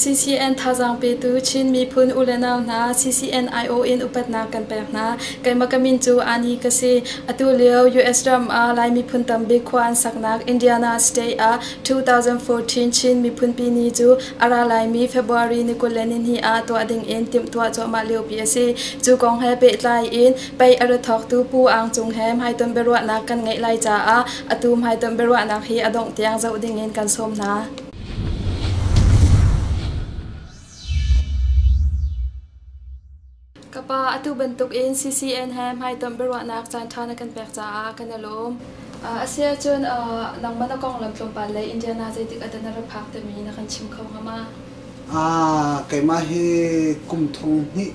CCN thazaang petu Chin miphun u le nau hna CCN aiawh in upatnak kan pek hna. Keimah ka min cu Ani ka si. Atu lio US ram ah Lai miphun tambik khua an saknak Indiana State ah 2014 Chin Miphunpi Ni cu a ra laimi February ni 22 ah tuah ding in timhtuah cuahmah liopi a si. Cu kong he pehtlai in paih a ra thawktu Pu Ang Cung he hmaitonh biaruahnak kan ngeih lai caah atu hmaitonh biaruahnak hi a dongh tiang zoh ding in kan sawm hna. Ka pa, atu bantukin CCN he hmaitonh biaruahnak caanṭha na kan pek caah kan i lawm. Asiahcun nangmah na konglam tlawmpal le Indiana zeitik ah dah na ra phak timi na kan chim kho hnga ma? Keimah hi kum thong hnih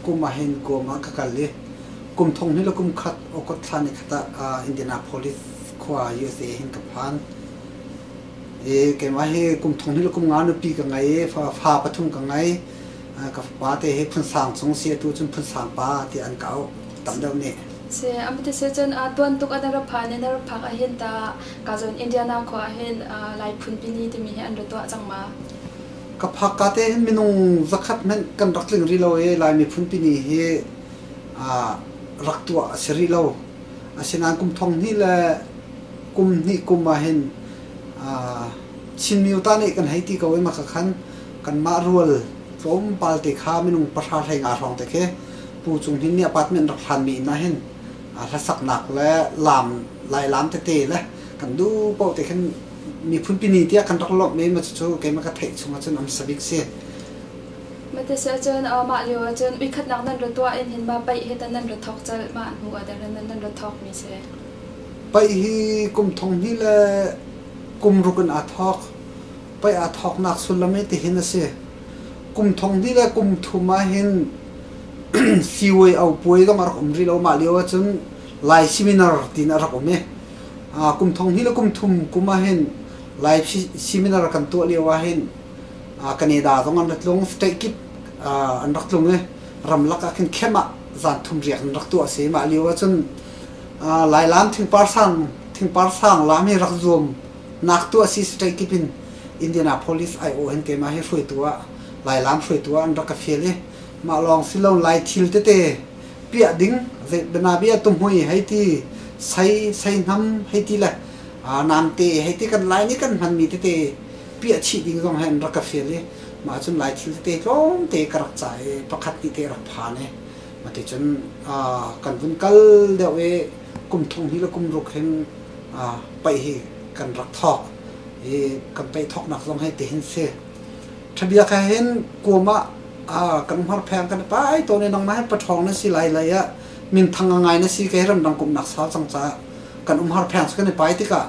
kum ah hin Guam ah ka kal i kum thong hnih le kum khat August thla ni khat ah Indianapolis khua USA hin ka phan. I keimah hi kum thong hnih le kum nga nupi ka ngei i fa pathum ka ngei. Ka fapa te hi Phunsang chung si atu cun Phunsang pa tiah an ka auh tam deuh nih. Si amte se cun tuan tuk an ra phan in ra phak ahhin ta ka zon Indiana khua ahhin Lai phunpi ni timi hi an ra tuah cang ma? Ka phak ka te hin minung zakhat hmanh kan rak tling rih lo i Lai miphun pi ni hi rak tuah a si rih lo. Asinain kum thong hnih le kum hnih kum ah hin Chin myo ta nih kan hei ti ko i maka khan kanmah rual tlawmpal te kha minung pahra hlei nga hrawng te khi Pu Cung Hnin nih apartment rak hlanmi inn ah hin hlasaknak le laam lai laam tete le kan duh paoh te khin miphun pini tiah kan rak lawmh i ma cucu keimah ka theih chung ahcun am sabik si. Mate se cun mah lio ahcun uikhatnak nan ra tuah in hin ma paih hi tan nan ra thawk cal ma hnu ah nan nan ra thawk mi si. Paih hi kum thong hnih le kum ruk in aa thawk. Paih aa thawknak sullam hi tihin a si. Kum thong hnih le kum thum ahhin Siwei au puai zong a rak um rih lo. Mah lio ahcun Lai seminar tiin a rak um i kum thong hnih le kum thum kum ahhin Lai seminar kan tuah lio ahhin Canada zong an ra tlung, state kip an rak tlung i ramlak ah khin camp ah zan thum riak an rak tuah a si. Mah lio ahcun Lailam thingpar sang thingpar sang lam hi rak zuam nak tuah si state kip in Indianapolis aiawh hin keimah hi hruaitu ah Lailam hruaitu ah an rak ka fial i mah lawng si lo Lai thil tete piah ding bianabia tuhmui hei ti sei seihnam hei ti le namte hei ti kan Lai nih kan hmanmi tete piah chih ding zong he an rak ka fial i mah cun Lai thil tete tlawmte ka rak ca i pakhat hnih te rak phan i mah cun kan vun kal deuh i kum thong hnih le kum ruk hin paih hi kan rak thawk i kan paih thawknak zong hi tihin si. Ṭhabia kha hin kuam ah kan hmarpheng kan i pai tawn i nangmah hi paṭhawng na si lai lei ah minthang a ngai na si kei ramdang kumnak sau cang caah kan umharpheng cu kan i pai tikah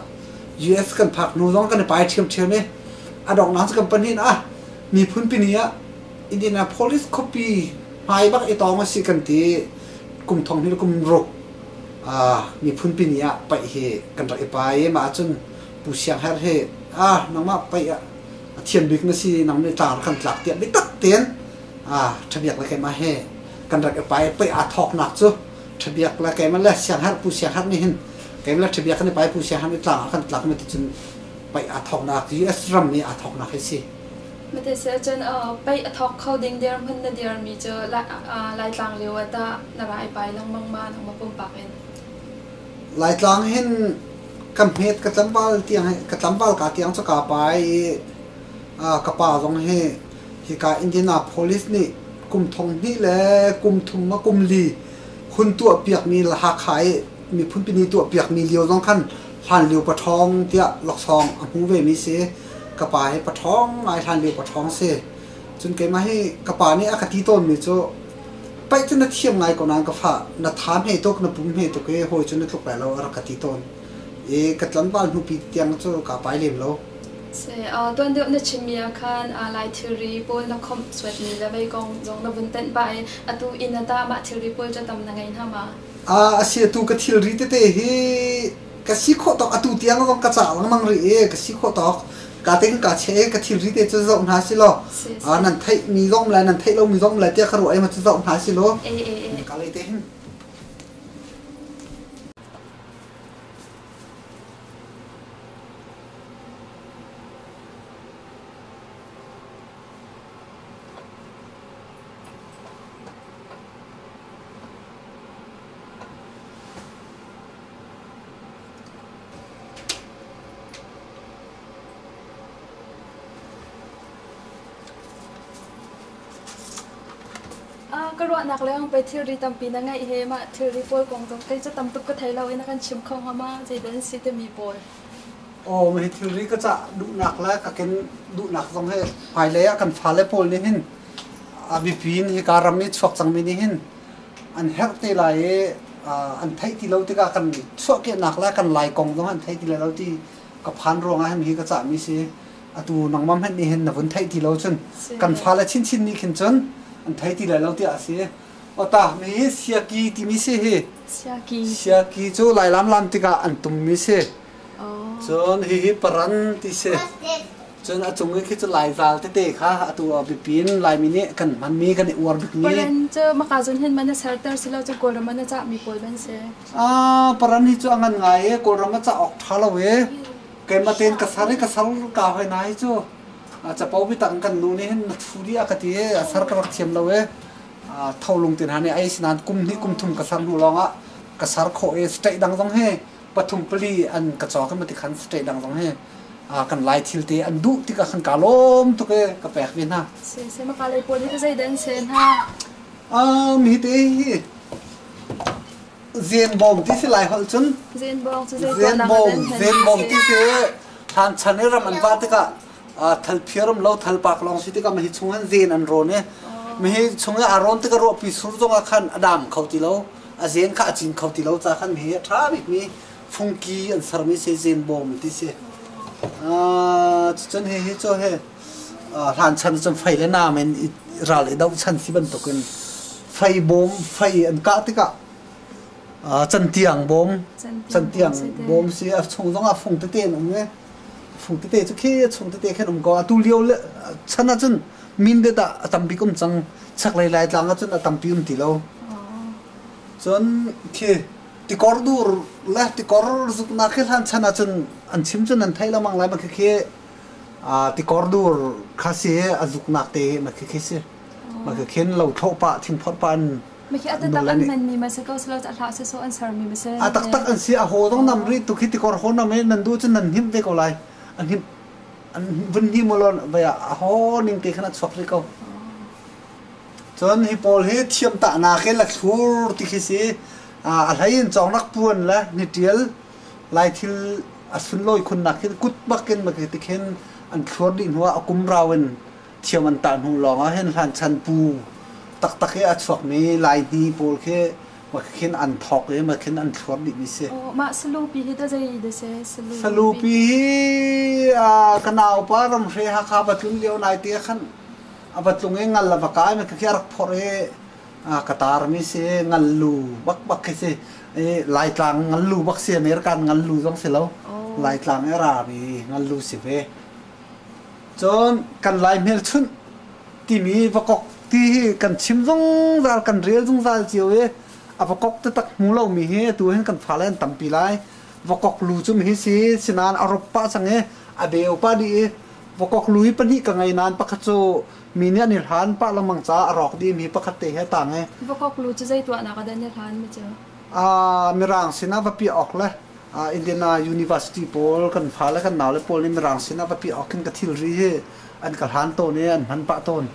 US kan phak hnu zong kan i pai ṭhiamṭhiam i a donghnak cu kan pahnih ah miphun pini ah Indianapolis khuapi hmai bak i tawng a si kan ti kum thong hnih le kum ruk miphun pini ah paih hi kan rak i pai i mah ahcun Pu Siang Her hi nangmah paih ah a thiam bik na si nang nih tlang kan tlak tiah biatak tein ṭhabiak le keimah he kan rak i pai paih aa thawknak cu ṭhabiak le keimah le Siang Her Pu Siang Her nih hin keimah le ṭhabiak kan i pai Pu Siang Her nih tlang ah kan tlak ma ti cun paih aa thawknak US ram i aa thawknak hi si. Mate se cun paih a thawk kho ding dirhmun na dirmi cu Laitlang lio ah tah na ra i pai lengmang ma nangmah pumpak in? Laitlang hin ka hmet ka tlangval tiang ka tlangval ka tiang cu kaa pai i ka pa zong hi hika Indianapolis nih kum thong hnih le kum thum ma kum li hun tuahpiakmi Hakha i miphun pini tuahpiakmi lio zong khan hlanlio paṭhawng tiah laksawng a hmu vemi si. Ka pa hi paṭhawng ngai hlanlio paṭhawng si. Cun keimah hi ka pa nih a ka ti tawnmi cu paih cu na thiam ngai ko nain ka fa na tha hme tuk na pum hme tuk i hawi cu na tluk lai lo a rak ka ti tawn. I ka tlangval hnupi tiang cu kaa pai lem lo. Tuan deuh na chimmi ah khan Lai thilri pawl na khawmh suatmi le vei kong zong na vun tenh pah i atu inn ah tah mah thilri pawl cu tam na ngei hna ma? A si atu ka thilri tete hi ka si khawh tawk atu tiang zong ka cah lengmang rih i ka si khawh tawk ka te ka che i ka thilri te cu zoh hna si law nan theih mi zong le nan theih lomi zong le tiah ka ruah i ma cu zoh hna si law ka lei te hin. ka ruahnak leng pe thilri tampi na ngeih he mah thilri pawl kong zong kei cu tam tuk ka thei lo i na kan chim kho hnga ma zeidah an si timi pawl. Aw hi thilri ka cah duhnak le ka ken duhnak zong hi hmailei ah kan fale pawl nih hin a biapi in hika ram i chuak cangmi nih hin an herh te lai i an theih ti lo tikah kan chuahkehnak le kan Lai kong zong an thei ti lai lo ti ka phan ruangah hin hi ka cahmi si. Atu nangmah hmanh nih hin na vun theih ti lo cun kan fale chinchin nih khin cun an thei ti lai lo tiah a si. Ota mi hi siaki timi si hi. Siaki. Siaki cu Lailam lam tikah an tummi si. Cun hihi paran ti si. Cun a cung i khi cu Laizaal tete kha atu a biapi in Laimi nih kan hmanmi kan i uar bikmi. Paran cu maka zun hin man na serter si lo cu Kawlram ah na cahmi pawl ban si. Ah, paran hi cu a ngan ngai i Kawlram ah cah awk ṭha lo i keimah tein ka sar i ka sar ka hoi na hi cu capo bitak kan nu nih hin na thu dih a ka ti i a sar ka rak thiam lo i tholung tin han i ai sinan kum hnih kum thum ka sar hnu lawngah ka sar khawh i state dang zong hi pathum pali an ka cawk i ti khan state dang zong hi kan Lai thil te an duh tikah khan ka lawm tuk i ka pek ve hna. Se se maka lei pawl hi zei dan se hna? Mi te hi Zenbawm ti si lai holh cun. Zenbawm cu Zenbawm Zenbawm ti si hlan chan i ram an va tikah thalphiar um lo thalpak lawng si tikah mihi chung hin zen an rawn i mihi chung i aa rawn tikah ruahpi sur zongah khan a dam kho ti lo a zen kha a cin kho ti lo ca khan mihi a ṭha bikmi fungki an sermi si zenbawm ti si. Cucun hihi cu hi hlan chan cun fei le nam in ral i doh chan si bantukin fei bawm fei an kah tikah cantiang bawm cantiang bawm si a chung zongah fung tete an um i fung tete cu khi a chung tete khin um ko atu lio le chan ahcun min det ah a tambik um cang chaklei Laitlang ahcun a tampi um ti lo cun khi tikor dur le tikor zuknak khi hlan chan ahcun an chim cun an thei lengmang lai ma khi khi tikor dur kha si a zuknak te ma khi khi si ma khi khin lo thlawh pah thing phorh pah an Mikhi a taktak an hmanmi ma si ko silo hlah se so an sermi ma si. A taktak an si a ho dong nam ri tu khi tikor ho nam e nan du cun nan him ve ko lai an him an vun hi molon vai a ho ning te khan a chuak ri ko cun hi pawl hi thiam ta na ke la thlur ti khi si a hlei in chong nak puan le ni tial Lai thil a sunlawi khunnak hin kut bak in ti khin an thluar dih hnu ah a kum rau in thiam an tah hnu lawng ah hin hlan chan pu taktak i a chuakmi Lai hni pawl khi khin an thawk i khin an thluar dih mi si. Mah salupi hi ta zei de se salupi? Salupi hi ka naupa Ramhre Hakha va tlun lio nai te khan a va tlung i ngal a va kai ma khi a rak phorh i ka tarmi si ngallu bak bak khi si Laitlang ngallu bak si American ngallu zong si lo Laitlang i rami ngallu si ve cun kan Lai hmelchunh timi vakok ti hi kan chim zungzal kan rel zungzal cio i a vakok taktak hmu lomi hi atu hin kan fale an tampi lai vakok lu cu mi hi si sinain a rop pah cang i a beu pah dih i Vakok lui pahnih ka ngei nain pakhat cu mi nih an i hlan pah lengmang caah a rawk dihmi pakhat te he a tang i. Vakok lu cu zei tuahnak ah dah an i hlan mi cu? Mirang sinah va piah awk le Indiana University pawl kan fale kan naule pawl nih mirang sinah va piah awk khin ka thilri hi an ka hlan tawn i an hman pah tawn.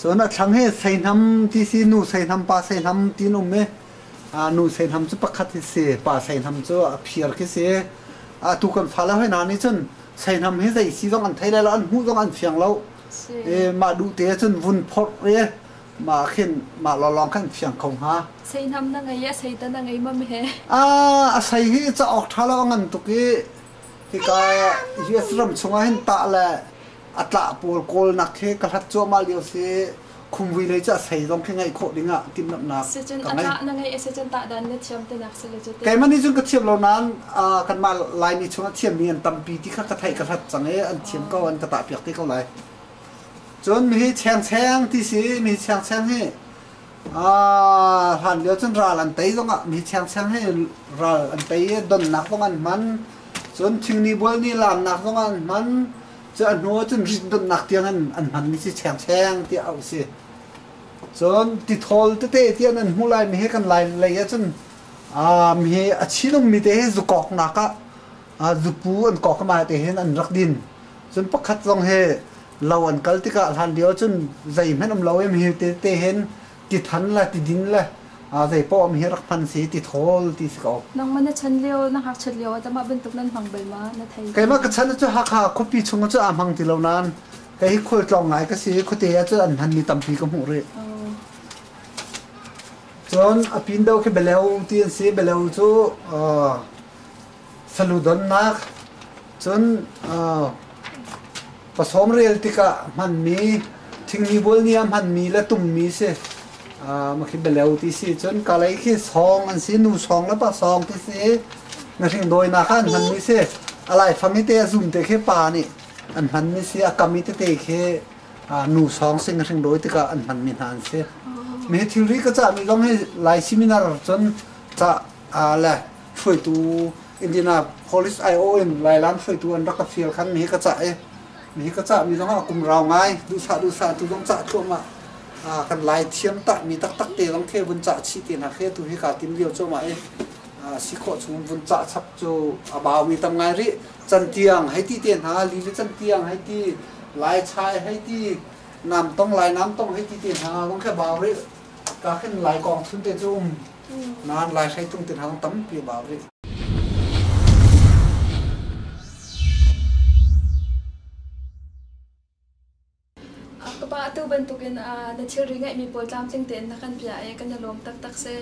Cun a thlang hi seihnam ti si nu seihnam pa seihnam ti an um i nu seihnam cu pakhat hi si pa seihnam cu a phiar khi si. Atu kan fale hoi hna nih cun seihnam hi zei si zong an thei lai lo an hmuh zong an fiang lo. I mah duh te cun vun phorh i mah khin mah lawlawng khan fiang kho hnga. Seihnam na ngei i a sei ta na ngei ma mi he? A sei hi cauk ṭha lo a ngan tuk i hika US ram chungah hin tah le a tlah pawl kawlnak hi ka hlat cuahmah lio si. Khumvui lei cu a sei zong khi ngaih khawh dingah timhlamhnak Sicun a tlah na ngeih a sicun tah dan na thiam tinak si le cu ti. Keimah nih cun ka thiam lo nain kanmah Laimi chungah thiammi an tampi ti kha ka theih ka hlat cang i an thiam ko an ka tahpiak te ko lai. Cun mihi chengcheng ti si mihi chengcheng hi hlan lio cun ral an tei zongah mihi chengcheng hi ral an tei i donnak zong an hman cun thingni bual ni laamnak zong an hman Cu a hnu ahcun ritdonhnak tiang in an hmanmi si chengcheng tiah auh a si. Cun tithawl tete tiah nan hmuh lai mi hi kan lai lei ahcun mi hi a chinummi te hi zukawknak ah zupu an kawk ma te hin an rak din. Cun pakhat zong hi Lo an kal tikah hlan lio cun zeihmanh um lo i mi te te hin ti than le ti din le zei paoh am hi rak hman si ti thawl ti si ko. Nangmah na chan lio na ngakchiat lio ah mah bantuk nan hmang bal ma na thei? Keimah ka chan cu Hakha khuapi chung cu aa hmang ti lo nain kei hi khualtlawng ngai ka si i khuate ah cun an hmanmi tampi ka hmuh rih. Cun a pin deuh khi beleu ti an si. Beleu cu salu donnak cun pasawm rel tikah hmanmi thingmi bual ni ah hmanmi le tummi si. Mah khi beleu ti si. Cun kalay khi sawng an si. Nu sawng le pa sawng ti si. Ngahring dawinak ah an hmanmi si. A laifang i te a zum te khi pa nih an hmanmi si. A kam i tete khi nu sawng sing hring dawi tikah an hmanmi hna an si. Mi hi thilri ka cahmi zong hi Lai seminar cun ca le hruaitu Indianapolis IO in Lailam hruaitu an rak ka fial khan mi hi ka cah i mi hi ka cahmi zong ah kum rau ngai duhsah duhsah tu zong cah thluahmah kan Lai thiam tahmi taktak te zong khi vun cah chih te hna khi tu hi kaa tim lio cuahmah i si khawh chung vun cah chap cu a baumi tam ngai rih. Cantiang hei ti te hna, lili cantiang hei ti, lai chai hei ti, namtong lai namtong hei ti te hna zong kha bau rih. Ka khin lai kong chun te cu um. Nain lai hrei tung te hna zong tampi bau rih. Ka pa, atu bantukin na thilri ngeihmi pawl tlamtling tein na kan piah i kan i lawm taktak si.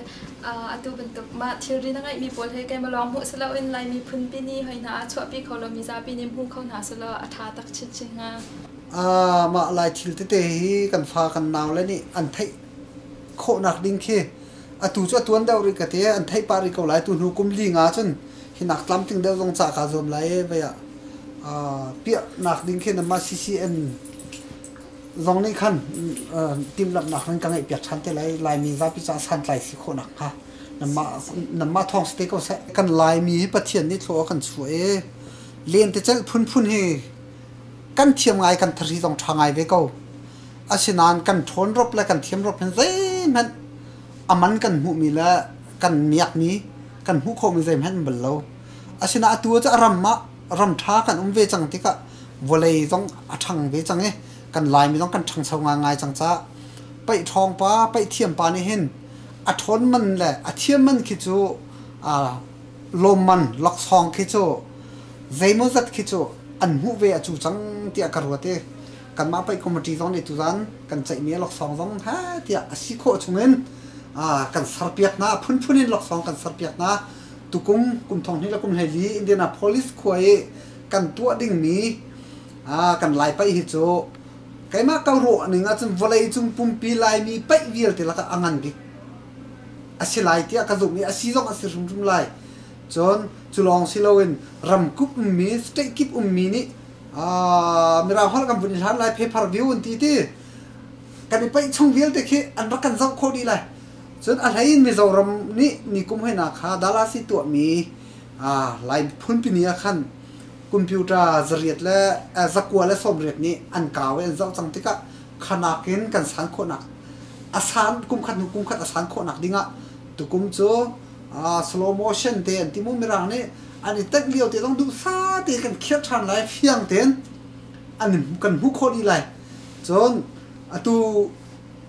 Atu bantuk mah thilri na ngeihmi pawl hi keimah lawng hmuh si loin Lai miphun pini hoi hna ah chuahpi kho law mizapi nih hmu kho hna sehlaw a ṭha tak chinchin hnga. Mah Lai thil tete hi kan fa kan naule nih an theih khawhnak ding khi atu cu a tuan deuh rih ka ti. An theih pah rih ko lai. Tu hnu kum li nga cun hi nak tlamtling deuh zong ca kaa zuam lai i vei ah piahnak ding khi mah CCN zong nih khan timhlamhnak nan ka ngeihpiak ṭhan te lai. Laimi zapi caah santlai si khawh nakhnga nanmah thawng si te ko seh. Kan Laimi hi Pathian nih thlua a kan chuah i lentecelh phunphun hi kan thiam ngai kan thari zong ṭha ngai ve ko. Asinain kan ṭhawn rop le kan thiam rop hin zeihmanh a man kan hmuhmi le kan miakmi kan hmuh khawhmi zeihmanh bal lo. Asinain atu cu a ram ah ram ṭha kan um ve cang tikah vawlei zong a ṭhang ve cang i kan Laimi zong kan ṭhangcho ngaingai cang caah paih ṭhawng pa, paih thiam pa nih hin a ṭhawn man le a thiam man khi cu lawmman laksawng khi cu zeimawzat khi cu an hmuh ve a cu cang tiah ka ruat i kanmah paih committee zong nih tuzan kan ceihmi laksawng zong ha tiah a si khawh chungin kan serpiak hna phunphun in laksawng kan serpiak hna. Tukum kum thong hnih le kum 14 Indianapolis khua i kan tuah dingmi kan Lai paih hi cu keimah ka ruah ning ahcun vawlei cung pumpi Laimi paih vialte lakah a ngan bik a si lai tiah ka zumh i a si zong a si hrimhrim lai. Cun cu lawng si loin ramkip ummi state kip ummi nih Mirang holh kan vun i hlan lai pay per view an ti ti kan i paih chung vialte khi an rak kan zoh khawh dih lai. Cun a hlei in Mizoram nih nikum hoihna kha Dallas i tuahmi Lai phunpi ni ah khan computer zariat le zakua le sawmriat nih an kau i an zoh cang tikah khanak in kan san khawhnak a san kum khat hnu kum khat a san khawhnak dingah tukum cu slow motion te an ti mu Mirang nih an i tanh lio te zong duhsah te kan khiah ṭhan lai fiang tein an kan hmuh khawh dih lai. Cun atu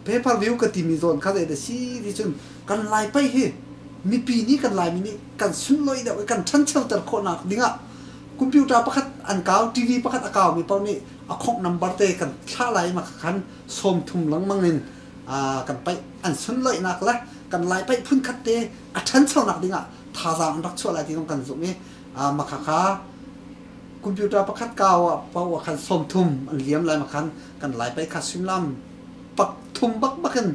pay per view ka timi zawn kha zei dah si ti cun kan Lai pei hi mipi nih kan Laimi nih kan sunlawih deuh i kan ṭhanchoter khawhnak dingah computer pakhat an kau TV pakhat a kaumi paoh nih a khongh number te kan thlah lai ma khan 30 lengmang in kan paih an sunlawihnak le kan Lai paih phunkhat te a ṭhanchonak dingah thazaang an rak chuah lai ti zong kan zumh i makhakha computer pakhat kau ah paoh ah khan 30 an liam lai ma khan kan Lai paih kha suimilam pathum bakbak in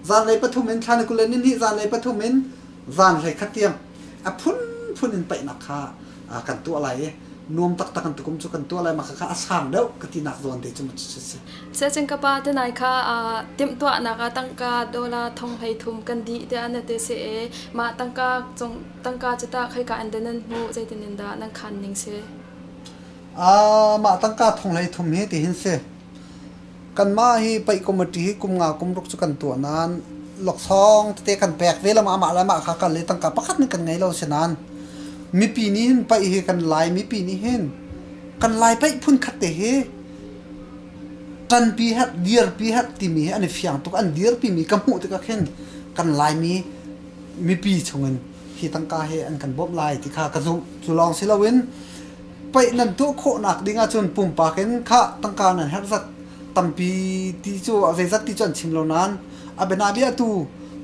zanlei pathum in thla ni 20 le ni hnih zanlei pathum in zanhlei khat tiang a phunphun in paihnak kha kan tuah lai i nuam taktak in tukum cu kan tuah lai mah kha a sang deuh ka tinak zawn te cu si. Siacing ka pa tenai kha timhtuahnak ah tangka dollar thong hlei thum kan dih tiah na ti si i mah tangka cung tangka cu tah khoika in dah nan hmuh zeitin in dah nan khan ning si? Mah tangka thong hlei thum hi tihin si. Kanmah hi paih committee hi kum nga kum ruk cu kan tuah nain laksawng tete kan pek ve lo amah le amah kha kal i tangka pakhat nih kan ngei lo si nain mipi nih hin paih hi kan Lai mipi nih hin kan Lai paih phun khat te hi Ṭanpi herh, dirpi herh timi hi an i fiang tuk. An dirpimi ka hmuh tikah khin kan Laimi mipi chungin hi tangka hi an kan bawmh lai ti kha ka zumh. Cu lawng si loin paih nan tuah khawhnak ding ahcun pumpak in khah tangka nan herh zat tampi ti cu zeizat ti cu an chim lo nain a bianabia tu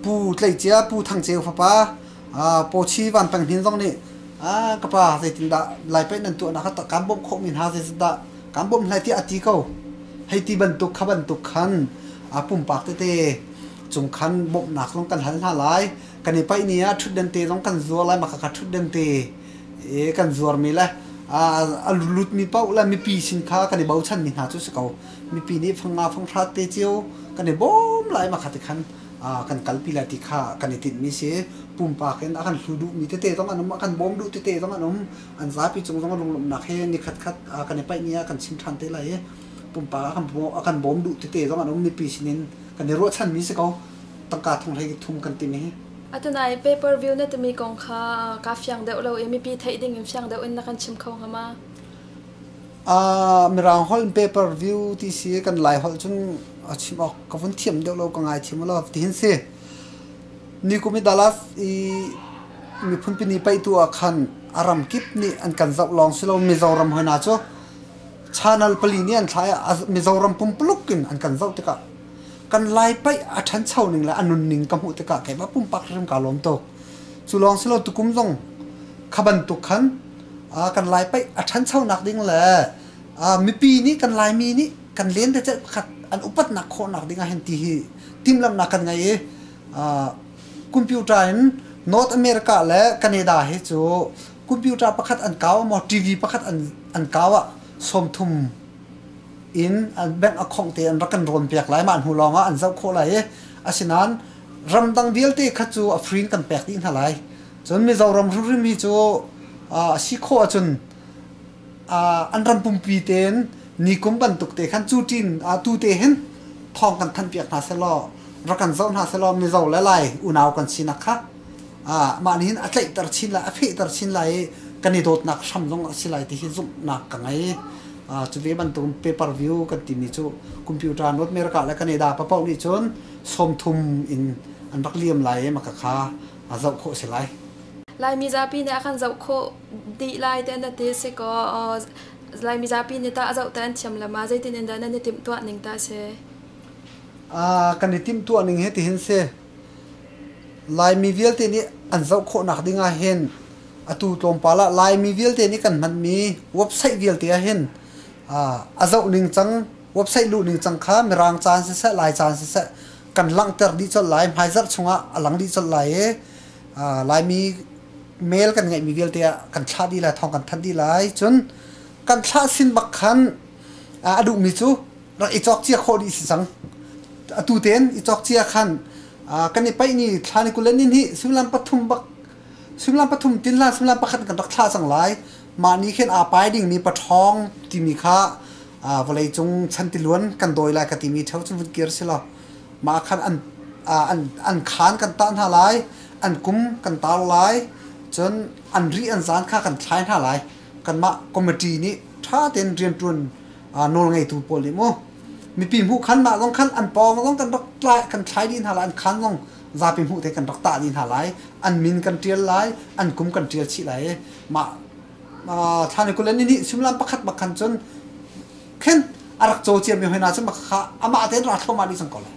Pu Tleicia Pu Thang Ceu fapa Pawchi Van Peng Hnin zong nih ka pa zeitindah Lai paih nan tuahnak kha kaan bawmh khawhmi hna zeitindah kaan bawmh hlai tiah a ti ko. Hei ti bantuk kha bantuk khan pumpak tete cung khan bawmhnak zong kan hal hna lai. Kan i paih ni ah ṭhutden te zong kan zuar lai, mah kha ṭhutden te kan zuarmi le a lutmi paoh le mipi sin kha kan i bochanmi hna cu si ko. Mipi nih fangnga fanghra te cio kan i bawm lai mah kha ti khan kan kalpi lai ti kha kan i tinhmi si. Pumpak in a kan hlu duhmi tete zong an um, a kan bawm duh tete zong an um. An zapi cung zong lunglawmhnak he nikhat khat kan i paih ni ah kan chim ṭhan te lai i pumpak a kan bawm duh tete zong an um. Mipi sinin kan i ruahchanmi si ko. Tangka thong hlei thum kan timi hi. Atunai pay per view na timi kong kha ka fiang deuh lo i mipi theih ding in fiang deuh in na kan chim kho hnga ma? Mirang holh in pay per view ti si kan Lai holh cun a chim awk ka vun thiam deuh lo ka ngai thiam lo ti hin si. Ni kum i Dallas i miphun pini paihtu ah khan a ram kip nih an kan zoh lawng si lo Mizoram hoi na cu channel pali nih an thla i Mizoram pumpuluk in an kan zoh tikah kan Lai paih a ṭhancho ning le a nunning ka hmuh tikah keimah pumpak hrim kaa lawm tuk. Cu lawng si lo tukum zong kha bantuk khan kan Lai paih a ṭhanchonak ding le mipi nih kan Laimi nih kan lentecelh pakhat an upatnak khawhnak ding ah hin ti hi timhlamhnak kan ngei i computer in North America le Canada hi cu computer pakhat an kau maw TV pakhat an kau ah 30 in an bank a khongh te an rak kan rawn piak lai mah hnu lawng ah an zoh khawh lai i asinain ramdang vialte kha cu a free in kan pek dih hna lai. Cun Mizoram hrimhrim hi cu a si khawh ahcun an ram pumpi tein nikum bantuk te khan cu ṭin tu te hin thawng kan thanh piak hna sehlaw rak kan zoh hna sehlaw Mizo le Lai unau kan sinak kha mah nih hin a tlaihter chin lai, a fehter chin lai i kan i dawtnak hram zong a si lai ti hi zumhnak ka ngei. Cu ve bantuk pay per view kan timi cu computer North America le Canada papaoh nih cun 30 in an rak liam lai i maka kha a zoh khawh si lai. Laimi zapi nih a kan zoh khawh dih lai te na ti si kaw Laimi zapi nih tah a zoh te an thiam la ma zeitin in dah nan i timhtuah ning ta si? Kan i timhtuah ning hi tihin si. Laimi vialte nih an zoh khawhnak ding ah hin atu tlawmpal ah Laimi vialte nih kan hmanmi website vialte ah hin a zoh ning cang website luh ning cang kha Mirang caan siseh Lai caan siseh kan langhter dih colh lai. Hmaizarh chungah a lang dih colh lai i Laimi mail kan ngeihmi vialte ah kan thlah dih lai, thawng kan thanh dih lai. Cun kan thlah sin bak khan a duhmi cu rak i cawk cia khawh dih si cang. Atu tein i cawk cia khan kan i paih ni thla ni 20 le ni hnih suimilam pathum bak suimilam pathum tin hlan suimilam pakhat kan rak thlah cang lai. Mah ni khin aa pai dingmi paṭhawng timi kha vawlei cung chantiluan kan dawi lai ka timi ṭheo cu vun kir si law mah khan an an an khaan kan tah hna lai, an kum kan tar lai, cun an ri an zaan kha kan thlai hna lai. Kanmah committee nih ṭha tein rianṭuan nawlngeitu pawl nih mu mipi hmuh khan mah zong khan an pawng zong kan rak tlai kan thlai dih hna lai, an khaan zong zapi hmuh te kan rak tah dih hna lai, an min kan ṭial lai, an kum kan ṭial chih lai i mah thla ni 20 le ni hnih suimilam pakhat bak khan cun khin a rak caw ciami hoi hna cu kha amah tein ra thluahmah dih cang ko lai.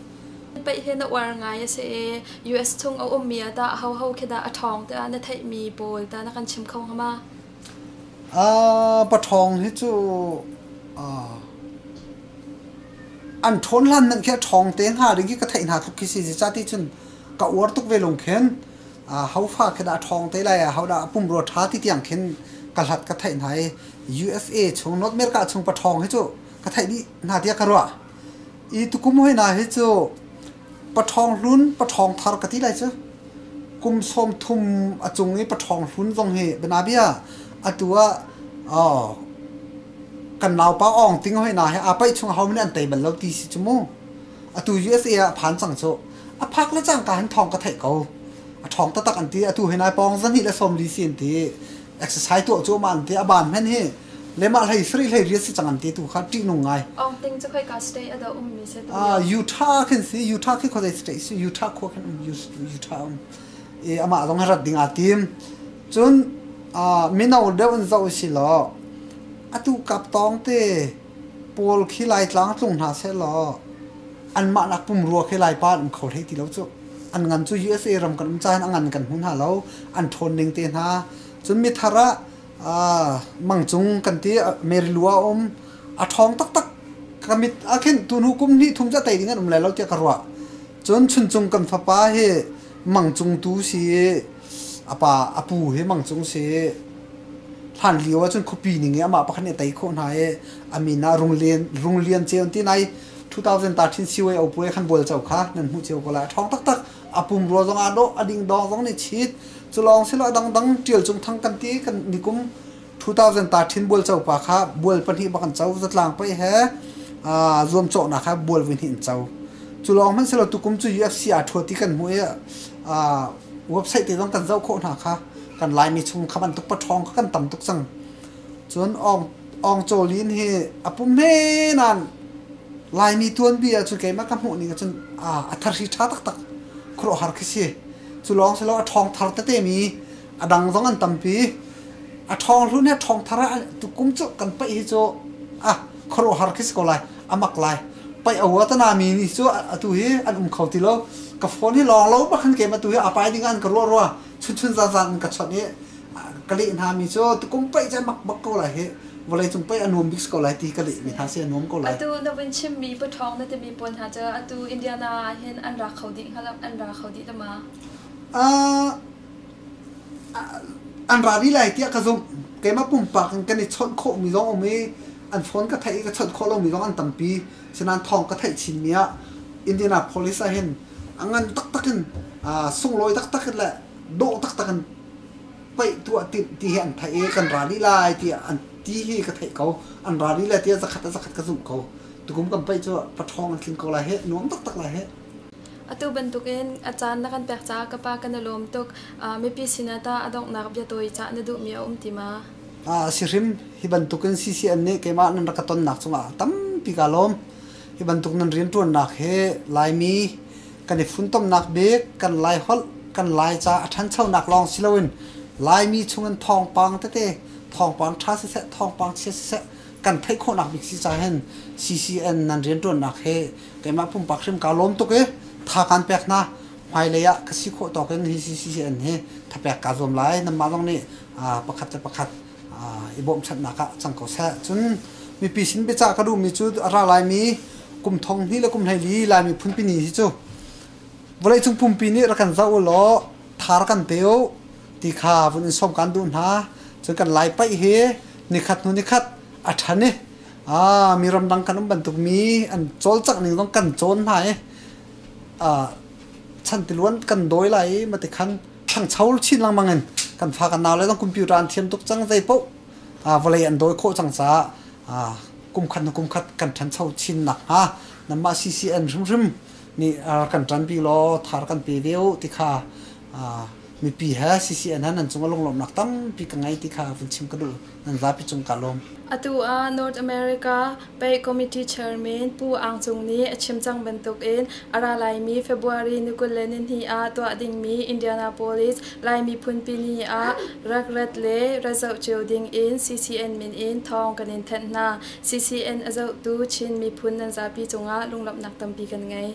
Paih hi na uar ngai a si i US chung a ummi ah tah hoho khi dah a ṭhawng tiah na theihmi pawl tah na kan chim kho hnga ma? Paṭhawng hi cu an ṭhawn hlan hmanh khi a ṭhawng te hnga ding khi ka theih hna tluk khi si. Zeicahti cun ka uar tuk ve lung khin hofa khi dah a ṭhawng te lai, hodah a pumrua ṭha ti tiang khin ka hlat ka theih hna i USA chung North America chung paṭhawng hi cu ka theih dih hna tiah ka ruah. I tukum hoi hna hi cu paṭhawng hlun, paṭhawng thar ka ti lai cu. Kum 30 a cung i paṭhawng hlun zong hi bianabia atu ah kan naupa Awng Ting hoi hna hi aa paih chung ho nih an tei bal lo ti si cu mu. Atu USA ah a phan cang cu. A phak le cangka hin thawng ka theih ko. A ṭhawng taktak an ti. Atu hi nai pawng 240 si an ti. Exercise tuah cu ma an ti. A ban hmenh hi Le mah hlei sari hlei riat si cang an ti tu kha ṭihnung ngai. Aung Ting cu khoika state a dah ummi si tu? Utah khin si. Utah khi khuazei state si? Utah khua khin um. Utah um. I amah zong rat ding aa tim. Cun mino deuh in zoh si law atu kap tawng te pawl khi Laitlang tlung hna seh law anmah nak pumrua khi Laipa an um kho hlei ti lo cu. An ngan cu USA ram kan um caan a ngan kan hmu hna lo. An ṭhawn ning te hna. Cun mithar ah Mangcung kan ti Mary Lu ah um. A ṭhawng taktak. Ka mit ah khin tuhnu kum hnih thum cu a tei ding an um lai lo tiah ka ruah. Cun Chuncung kan fapa hi Mangcung tu si i a pa a pu hi Mangcung si i hlan lio ahcun khuapi ning i amah pakhat nih a tei khawh hna i a min ah Runglian Runglian Ceu an ti nai 2013 CYO puai khan bual co kha nan hmuh cio ko lai. A ṭhawng taktak. A pumrua zong aa dawh, a dingdawng zong nih chit. Cu lawng si lo a dangdang ṭial cung thang kan ti kan nikum 2013 bual co pa kha bual pahnih bak an co zatlang pei he zuamcawhnak kha bual vui hnih an co. Cu lawng hmanh si lo tukum cu UFC aa ṭhuat ti kan hmuh i website te zong kan zoh khawh hna kha kan Laimi chung kha bantuk paṭhawng kha kan tam tuk cang. Cun Aung Aung Caw Lin hi a pum he nain Laimi tuanbia ahcun keimah ka hmuh ning ahcun a tharhri ṭha taktak khuaruahhar khi si. Cu lawng si lo a ṭhawng thar tete mi a dang zong an tampi. A ṭhawng hlun he ṭhawng thar ah tukum cu kan paih hi cu a khuaruahhar khi si ko lai. A mak lai. Paih a hua tana mi nih cu atu hi an um kho ti lo. Ka phone hi lawng lo bak khan keimah tu hi a pai ding ah an ka ruah rua. Chun chun zan zan in ka chawnh i ka leh hna mi cu tukum paih cu a mak bak ko lai hi. Vawleicung pei a nuam bik ko lai ti ka leh mi hna si a nuam ko lai. Atu na vun chimmi paṭhawng na timi pawl hna cu atu Indiana ah hin an ra kho dih hnga an ra kho dih ma? An ra dih lai tiah ka zumh. Keimah pumpak in kan i chawnh khawhmi zong um i an phone ka theih i ka chawnh khawh lomi zong an tampi. Sinain thawng ka theih chinmi ah Indianapolis ah hin a ngan taktak in sunglawi taktak in le dawh taktak in paih tuah timh ti hi an theih i kan ra dih lai tiah an ti hi ka theih ko. An ra dih lai tiah zakhat a zakhat ka zumh ko. Tukum kan paih cu paṭhawng an tling ko lai hih, nuam taktak lai hih. Atu bantukin a caan na kan pek caah ka pa kan i lawm tuk. Mipi sinah tah a donghnak biatawi cah na duhmi a um ti ma? Si hrim, hi bantukin CCN nih keimah nan rak ka tonnak cungah tampi kaa lawm. Hi bantuk nan rianṭuannak hi Laimi kan i funtomnak bik kan Laiholh, kan Laica a ṭhanchonak lawng si loin Laimi chungin thawngpang tete, thawngpang ṭha siseh, thawngpang chia siseh, kan theih khawhnak bik si ca hin CCN nan rianṭuannak hi keimah pumpak hrim kaa lawm tuk i tha kaan pek hna. Hmailei ah ka si khawh tawk in hi CCN hi thapek kaa zuam lai. Nanmah zong nih pakhat le pakhat i bawmchanhnak ah cang ko seh. Cun mipi sin biacah ka duhmi cu a ra laimi kum thong hnih le kum 14 Laimi phunpi ni hi cu vawleicung pumpi nih rak kan zoh u law tha rak kan pe u ti kha vun in sawm kan duh hna. Cun kan Lai paih hi nikhat hnu nikhat a ṭhan i mi ramdang kan um bantuk mi an cawlcangh ning zong kan cawn hna i chan tiluan kan dawi lai i mati khan ṭhangcho chin lengmang in kan fa kan nau le zong computer an thiam tuk cang zei paoh vawlei an dawi khawh cang caah kum khat hnu kum khat kan ṭhancho chin nakhnga nanmah CCN hrimhrim nih kan ṭanpi law thar kan pe ve u ti kha mipi he CCN he nan cung ah lunglawmhnak tampi ka ngei ti kha vun chim ka duh. Nan zapi cung ka lawm. Atu ah North America Paih Committee Chairman Pu Aung Cung nih a chim cang bantukin a ra laimi February ni 22 ah tuah dingmi Indianapolis Lai Miphunpi Ni ah rak rat le rat zoh cio ding in CCN min in thawng kan in thanh hna. CCN a zohtu Chin miphun nan zapi cungah lunglawmhnak tampi kan ngei.